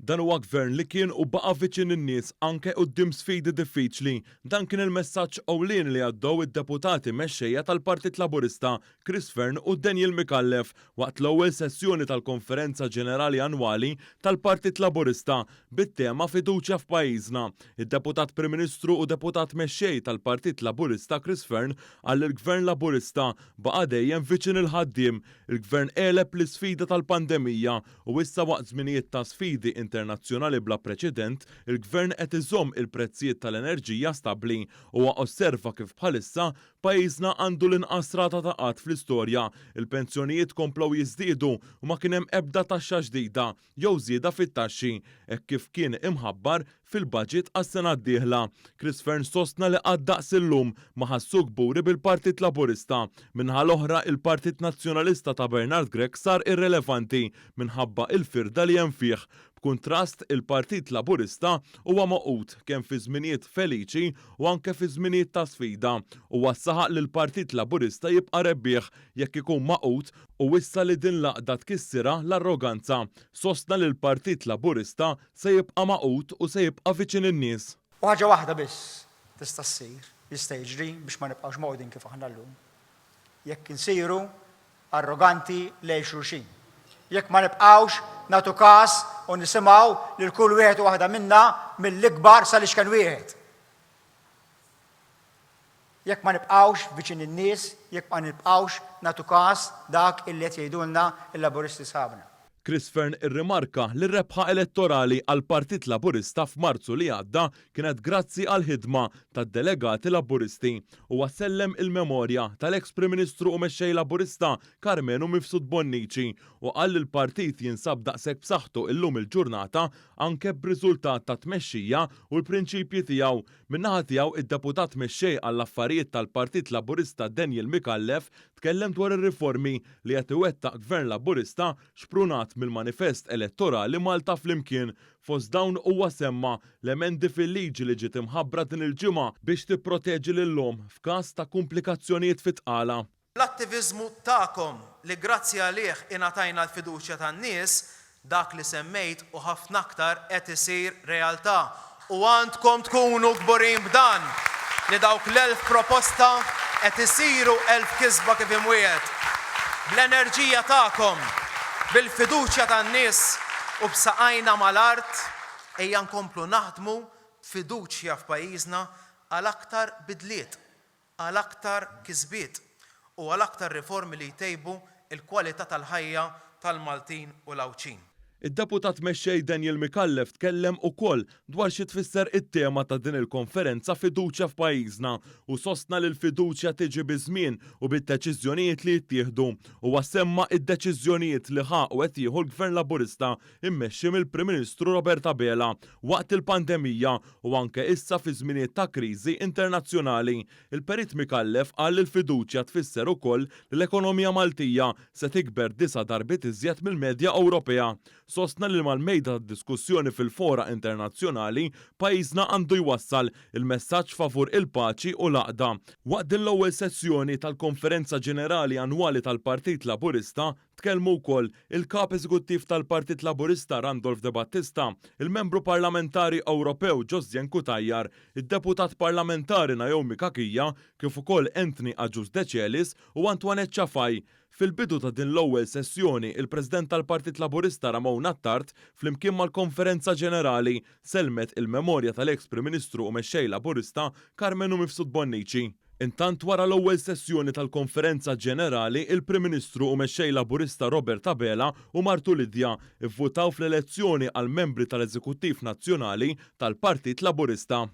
Dan huwa gvern li kien u baqa' viċin in-nies anke quddiem sfidi diffiċli. Dan kien il-messaġġ ewlieni li għaddew id-deputati mexxejja tal-Partit Laburista Chris Fearne u Daniel Micallef waqt l-ewwel sessjoni tal-Konferenza Ġenerali Annwali tal-Partit Laburista bit-tema Fiduċja f'pajjiżna. Id-Deputat Prim Ministru u Deputat Mexxej tal-Partit Laburista Chris Fearne qal li l-Gvern Laburista baqa' dejjem viċin il-ħaddiem. Il-Gvern għeleb l-isfida tal-pandemija u issa waqt żminijiet ta' sfidi internazzjonali bla preċedent, il-Gvern qed iżomm il-prezzijiet tal-enerġija stabbli. Huwa osserva kif bħalissa pajjiżna għandu l-inqas rata ta' qgħad fl-istorja, il-pensjonijiet komplew jiżdiedu u ma kien hemm ebda taxxa ġdida jew żieda fit-taxxi, hekk kif kien imħabbar fil-baġit għas-sena d-dieħla. Chris Fearne sostna li qatt daqs illum ma ħassu kburi bil-Partit Laburista. Min-naħa l-oħra, il-Partit Nazzjonalista ta' Bernard Grech sar irrelevanti minħabba il-firda li hemm fih. B'kuntrast, il-Partit Laburista huwa magħqud kemm fi żminijiet feliċi u anke fi żminijiet ta' sfida. Huwa saħaq li l-Partit Laburista jibqa' rebbieħ jekk ikun magħqud u wissa li din l-għaqda tkissirha l-arroganza. Sostna li l-Partit Laburista Se jibqa' magħqud u se jibqa' viċin in-nies. U ħaġa waħda biss tista' ssir, jista' jiġri biex ma nibqgħux magħqudin kif aħna llum. Jekk insiru arroganti lejn xulxin. Jekk ma nibqgħux nagħtu kas u nisimgħu lil kull wieħed u waħda minna mill-ikbar sal-iċken wieħed. Jekk ma nibqgħux viċin in-nies, jekk ma nibqgħux nagħtu kas dak illi qed jgħidulna l-Laburisti sħabna. Chris Fearne irrimarka li r-rebħa elettorali għall-Partit Laburista f'Marzu li għadda kienet grazzi għall-ħidma tad-delegati Laburisti. Huwa sellem il-memorja tal-eks Prim Ministru u Mexxej Laburista Karmenu Mifsud Bonnici u qal li l-partit jinsab daqshekk b'saħħtu illum il-ġurnata anke b'riżultat tat-tmexxija u l-prinċipji tiegħu. Min-naħa tiegħu, id-Deputat Mexxej għall-Affarijiet tal-Partit Laburista Daniel Micallef tkellem dwar ir-riformi li qed iwettaq Gvern Laburista xprunat mill-manifest elettorali Malta Flimkien. Fost dawn huwa semma l-emendi fil-liġi li ġiet imħabbra din il-ġimgħa biex tipproteġi lill-omm f'każ ta' kumplikazzjonijiet fit-tqala. L-attiviżmu tagħkom li grazzi għalih ingħatajna l-fiduċja tan-nies, dak li semmejt u ħafna aktar qed isir realtà u għandkom tkunu kburin b'dan, li dawk l-1000 proposta qed isiru 1000 kisba kif imwiegħed. Bl-enerġija tagħkom, bil-fiduċja tan-nies u b'saqajna mal-art, ejja nkomplu naħdmu b'fiduċja f'pajjiżna għal aktar bidliet għal aktar kisbiet u għal aktar riformi li jtejbu l-kwalità tal-ħajja tal-Maltin u l-Għawdxin. Id-Deputat Mexxej Daniel Micallef tkellem ukoll dwar xi tfisser it-tema ta' din il-konferenza Fiduċja f'pajjiżna u sostna li l-fiduċja tiġi biż-żmien u bid-deċiżjonijiet li jittieħdu. Huwa semma id-deċiżjonijiet li ħa u qed jieħu l-Gvern Laburista mmexxi mill-Prim Ministru Robert Abela waqt il-pandemija u anke issa fi żminijiet ta' kriżi internazzjonali. Il-Perit Micallef qal li l-fiduċja tfisser ukoll li l-ekonomija Maltija se tikber disa' darbiet iżjed mill-medja Ewropea. Sostna li mal-mejda tad-diskussjoni fil-fora internazzjonali, pajjiżna għandu jwassal il-messaġġ favur il-paċi u l-għaqda. Waqt din l-ewwel sessjoni tal-Konferenza Ġenerali Annwali tal-Partit Laburista, Tkellmu wkoll il-Kap Eżekuttiv tal-Partit Laburista Randolph De Battista, il-Membru Parlamentari Ewropew Josiane Cutajar, id-Deputat Parlamentari Naomi Cachia, kif ukoll Anthony Agius Decelis u Antoinette Cafai. Fil-bidu ta' din l-ewwel sessjoni, il-President tal-Partit Laburista Ramon Attard, flimkien mal-Konferenza Ġenerali, sellmet il-memorja tal-eks Prim Ministru u Mexxej Laburista Karmenu Mifsud Bonnici. Intant wara l-ewwel sessjoni tal-Konferenza Ġenerali, il-Prim Ministru u Mexxej Laburista Robert Abela u martu Lydia vvutaw fl-elezzjoni għall-membri tal-Eżekuttiv Nazzjonali tal-Partit Laburista.